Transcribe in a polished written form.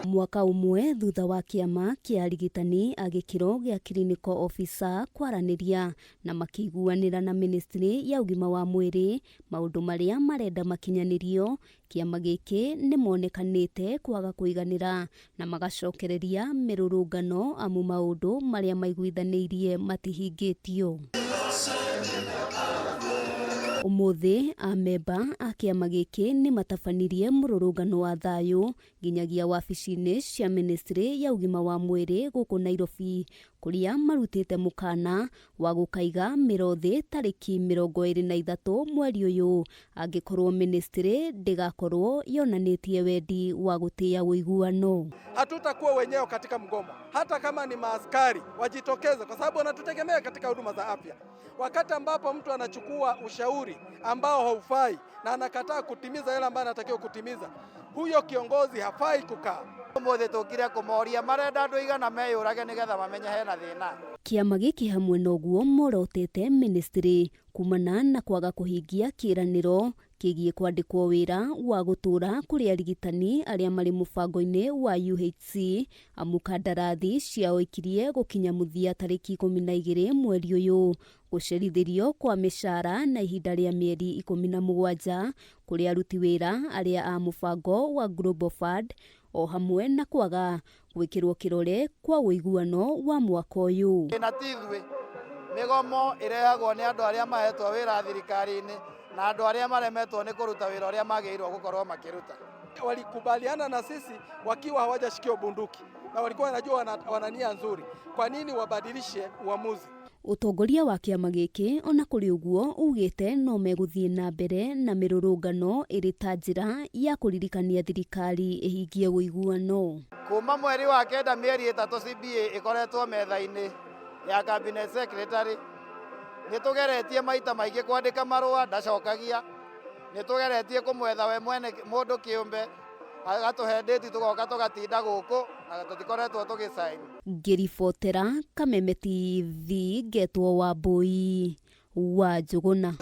Mwaka ũmwe thutha wa kĩama kĩa arigitani a gĩkĩro gĩa clinical officer kwaranĩria na makĩiguanĩra na ministry ya ũgima wa mwĩrĩ maũndũ marĩa marenda makinyanĩrio, kĩama gĩkĩ nĩ monekanĩte kwaga kũiganĩra na magacokereria mĩrũrũngano amu maũndũ marĩa maiguithanĩirie matihingĩtio. Ũmũthĩ amemba a kĩama gĩkĩ nĩ matabanirie mũrũrũngano wa thayũ nginyagia wabici-inĩ cia ministry ya ũgima wa mwĩrĩ gũkũ Nairobi kũrĩa marutĩte mũkana wa gũkaiga mĩro thĩ tarĩki 23 mweri ũyũ angĩkorwo ministry ndĩgakorwo yonanĩtie wendi wa gũtĩĩa ũiguano. Hatutakuwa wenyewe katika mgomo, hata kama ni maaskari wajitokeze, kwa sababu wanatutegemea katika huduma za afya. Wakati ambapo mtu anachukua ushauri ambao haufai na anakataa kutimiza yale ambayo anatakiwa kutimiza, huyo kiongozi hafai kukaa. Umuthi tukire kumoria marenda andu igana meyurage nigetha mamenye hena thina. Kĩama gĩkĩ hamwe noguo morotete ministry kumana na kwaga kũhingia kĩĩranĩro kĩgiĩ kwandĩkwo wĩra wa gũtũũra kũrĩ arigitani arĩa marĩ mũbango-inĩ wa UHC amu kandarathi ciao ikirie gũkinya mũthia tarĩki 12 mweri ũyũ, gũcerithĩrio kwa mĩcara na ihinda rĩa mĩeri 17 kũrĩ aruti wĩra arĩa a mũbango wa Global Fund o hamwe na kwaga gwĩkĩrwo kĩrore kwa ũiguano wa mwaka ũyũ. Na ti ithuĩ, mĩgomo ĩrehagwo nĩ andũ arĩa mahetwo wĩra thirikari-inĩ na andũ arĩa maremetwo nĩ kũruta wĩra ũrĩa magĩrĩirwo gũkorwo makĩruta. Walikubaliana na sisi wakiwa hawajashikiwa bunduki na walikuwa wanajua wana nia nzuri. Kwa nini wabadilishe uamuzi? Ũtongoria wa kĩama gĩkĩ ona kũrĩ ũguo ugĩte no megũthiĩ na mbere na mĩrũrũngano ĩrĩ ta njĩra ya kũririkania thirikari ĩhingie ũiguano. Kuma mweri wa 9 mĩeri 3 CBA ĩkoretwo metha-inĩ ya cabinet secretary. Nĩ tũgeretie maita maingĩ kwandĩka marũa ndacokagia, nĩ tũgeretie kũmwetha we mwene mũndũ kĩũmbe agatũhe date tũgoka tũgatinda gũkũ na tũtikoretwo tũgĩsign. Ngĩribotera Kameme TV ngetwo Wambui wa Njũgũna.